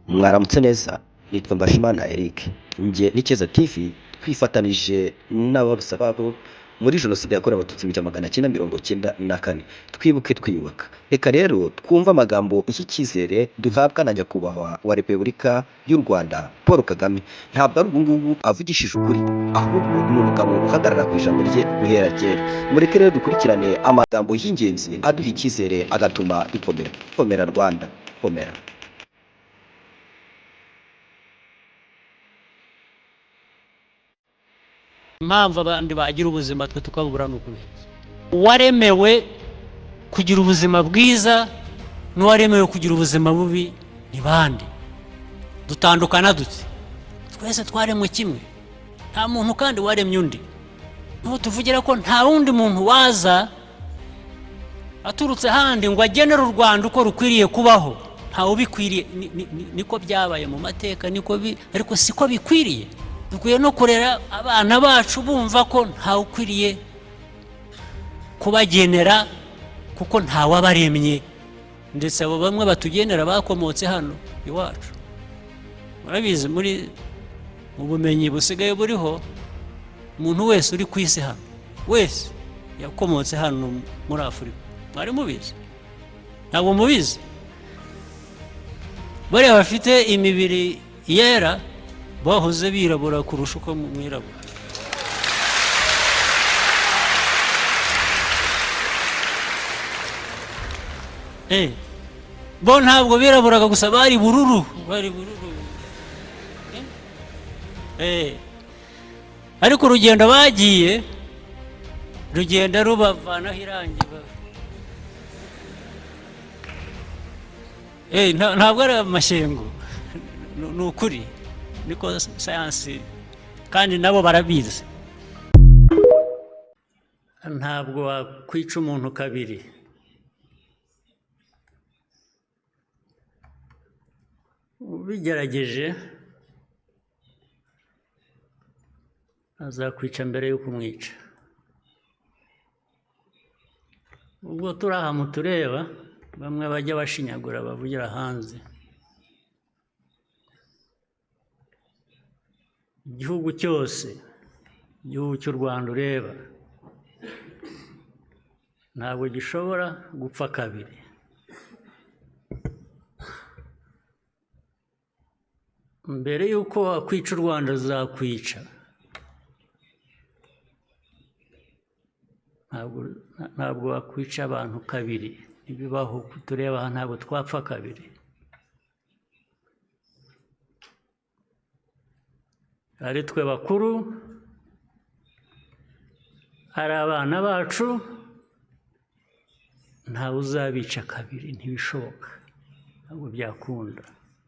Mwaramutse neza, nitwa Mbashimana Eric, njye n'Icyeza TV twifatanije n'ababo muri Jenoside yakorewe Abatutsi mu 1994, twibuke twiyubaka. Reka rero twumve amagambo y'icyizere duhabwa na Nyakubahwa wa Repubulika y'u Rwanda Paul Kagame. Ntabwo ari ubungubu avugishije ukuri, ahubwo ni umugabo uhagarara ku ijambo rye guhera kera. Mureke rero dukurikirane amagambo y'ingenzi aduha icyizere agatuma dukomera. Komera Rwanda, komera. Impamvu abandi bagira ubuzima twe tukabubura ni ukubera iki? Uwaremewe kugira ubuzima bwiza n'uwaremewe kugira ubuzima bubi ni bande? Dutandukana dute? Twese twaremwe kimwe, nta muntu kandi waremye undi. Niho tuvugira ko nta wundi muntu waza aturutse ahandi ngo agenere u Rwanda uko rukwiriye kubaho. Ntawe ubikwiriye. Niko byabaye mu mateka, niko bi ariko siko bikwiriye. Dukwiye no kurera abana bacu bumva ko ntawe ukwiriye kubagenera, kuko ntawabaremye. Ndetse abo bamwe batugenera bakomotse hano iwacu. Murabizi, muri mu bumenyi busigaye buriho, umuntu wese uri ku isi hano wese yakomotse hano muri Afurika. Mwari mubizi? Ntabwo mubizi. Bariya bafite imibiri yera bahoze birabura kurusha uko mwirabura. Bo ntabwo biraburaga gusa, bari bururu, bari bururu. Ariko urugendo bagiye rugenda rubavanaho irangi. Ntabwo ari amashyengo, ni ukuri, niko sayansi kandi nabo barabizi. Ntabwo wakwica umuntu kabiri. Ubigerageje azakwica mbere yo kumwica. Ubwo turi aha mutureba, bamwe bajya bashinyagura bavugira hanze, igihugu cyose, igihugu cy'u Rwanda ureba, ntabwo gishobora gupfa kabiri. Mbere y'uko wakwica u Rwanda ruzakwica. Ntabwo wakwica abantu kabiri, ntibibaho. Tureba aha, ntabwo twapfa kabiri. Ari twe bakuru, ari abana bacu, ntawe uzabica kabiri, ntibishoboka, ntabwo byakunda.